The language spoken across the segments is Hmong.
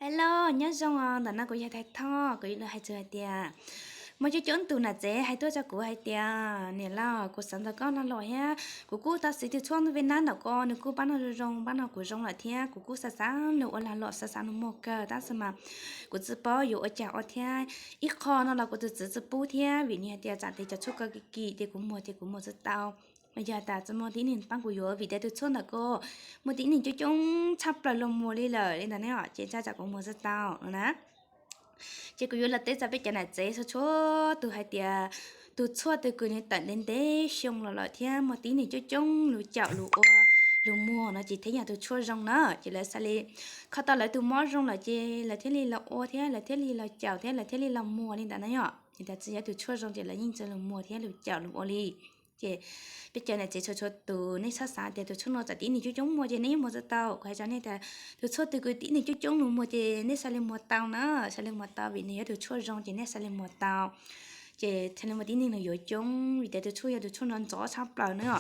Hello, nyob zoo os, ntawm no kuv yog Thaj Thoj, kuv yuav los hais txog hais tias muaj coob coob tus nam tsev hais tuaj rau kuv hais tias, niam laus, kuv xav nrog koj noj los thiab, kuv kuj tau siv tus tshuaj Venus ntawm koj, nws kuj pab noj zoo zoo, pab noj kuv zoo lawm thiab, kuv kuj xav xav lus ua lag luam, xav xav lus muag kawg, tab sis mas kuv tsis paub yuav ua cas ua thiab. Ib qho no los kuv tus txiv tsis pub thiab, vim nws hais tias tsam tias cov tshuaj ko kim kim ces kuv muag ces kuv muag tsis tau. Mas yog tas tsis muaj tib neeg pab kuv yuav, vim tias tus tshuaj ntawm koj muaj tib neeg coob coob tshaj plaws los muag li lawm li ntawd ne, ces tsam kuv muag tsis tau no na. Ces kuv yuav los teb rau peb cov nam tsev txhua txhua tus hais tias tus tshuaj twg kws nws tawm ntev ntev xyoo los lawm thiab muaj tib neeg coob coob lus caum lus ua lus muag no ces thiaj yog tus tshuaj zoo na. Ces lawv xav li kho tau lawv tus mob zoo lawm ces lawv thiaj li los ua thiab lawv thiaj li los caum thiab lawv thiaj li los muag li ntawd na yom. Ces tas tsis yog tus tshuaj zoo ces lawv yeej tsis lus muag thiab lus caum lus ua li. Ces peb cov nam tsev txhua txhua tus nej txhob xav tias tus tshuaj no tsam tib neeg coob coob muag ces nej yeej muag tsis tau. Kuv hais rau nej tias tus tshuaj twg kws tib neeg coob coob lus muag ces nej xav li muag tau na, xav li muag tau vim nws yog tus tshuaj zoo ces nej xav li muag tau. Ces thiaj li muaj tib neeg nws yuav coob vim tias tus tshuaj yog tus tshuaj no ntxov tshaj plaws na.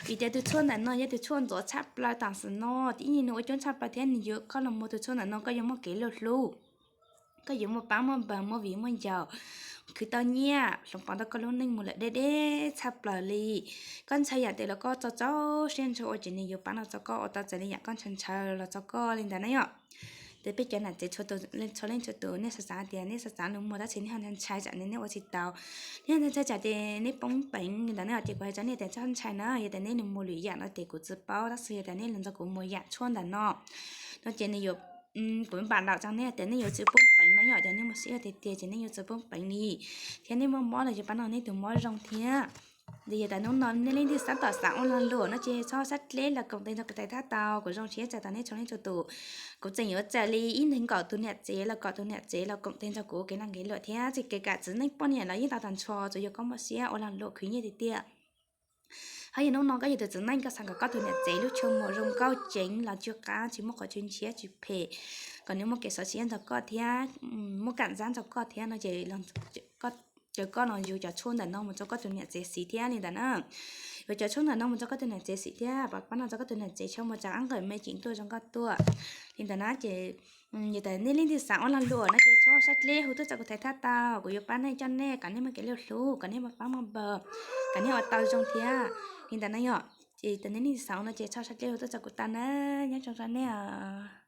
Vim tias tus tshuaj ntawm no yog tus tshuaj ntxov tshaj plaws tam sim no, tib neeg nws ua coob tshaj plaws thiab nws yuav koj los muag tus tshuaj ntawm no koj yuav muaj kev luag hlub, koj yuav muaj pab muaj npaws, muaj viv muaj ncaus, khwv tau nyiaj, hloov pauv tau koj lub neej mus lawm deb deb tshaj plaws li. Koj ntshaw yam twg los koj txaus txaus siab ntshaw ua ces nws yuav pab noj txog koj, ua tau txawm li yam koj ntshaw ntshaw los txog koj li ntawd na yom. Ces peb cov nam tsev txhua leej txhua tus nej xav xav tias nej xav xav lus muag tab sis nej ho ntshai tsam nej ua tsis tau, nej ho ntshai tsam ces nej poob peev li ntawd na, ces kuv hais rau nej tias txhob ntshai na, yog tias nej lus muag lwm yam no ces kuv tsis paub, tab sis yog tias nej los nrog kuv muag yam tshuaj ntawm no, no ces nws yuav, kuv npam ntaus rau nej tias nej yuav tsis poob peev na yom, ces nej muaj siab tiag tiag ces nej yuav tsis poob peev li, thiab nej muaj mob los yuav pab noj nej tus mob zoo thiab. Ces yog tias hnub no nej leej twg xav tom xav ua lag luam no ces txhob sab dleb los koom tes nrog kuv tais thab tau, kuv zoo siab txais tos nej txhua leej txhua tus. Kuv tseem yuav txais li ib neeg kaum tus niam tsev los kaum tus niam tsev los koom tes nrog kuv ua kev noj kev luam thiab, tsis kev kam txiv neej poj niam los yeej tau tag nrho, tsuas yog koj muaj siab ua lag luam khwv nyiaj tiag tiag. Hos yog hnub no koj yog tus txiv neej koj xav kom koj tus niam tsev lub chaw muag zoo nkauj ceev los tsw qab tsis muaj qhov tsw ntshiab tsis phem, kom nws muaj kev xov siab nrog koj thiab, muaj kam ntsab nrog koj thiab no ces caw koj los yuav cov tshuaj ntawm no mus rau koj tus niam tsev siv thiab li ntawd na. Yuav cov tshuaj ntawm no mus rau koj tus niam tsev siv thiab pab noj rau koj tus niam tsev txhob muaj tsam ab nqawm me ceev tuaj zoo nkauj tuaj li ntawd na. Ces yog tias nej leej twg xav ua lag luam no ces txhob sab dleb hu tuaj rau kuv tais thab tau, kuv yuav pab nej coj nej kom nej muaj kev luag hlub, kom nej muaj pab muaj npaws, kom nej ua tau zoo thiab li ntawd na yom. Ces yog tias nej leej twg xav ua no ces txhob sab dleb hu tuaj rau kuv tau na. Nyob zoo rau nej os.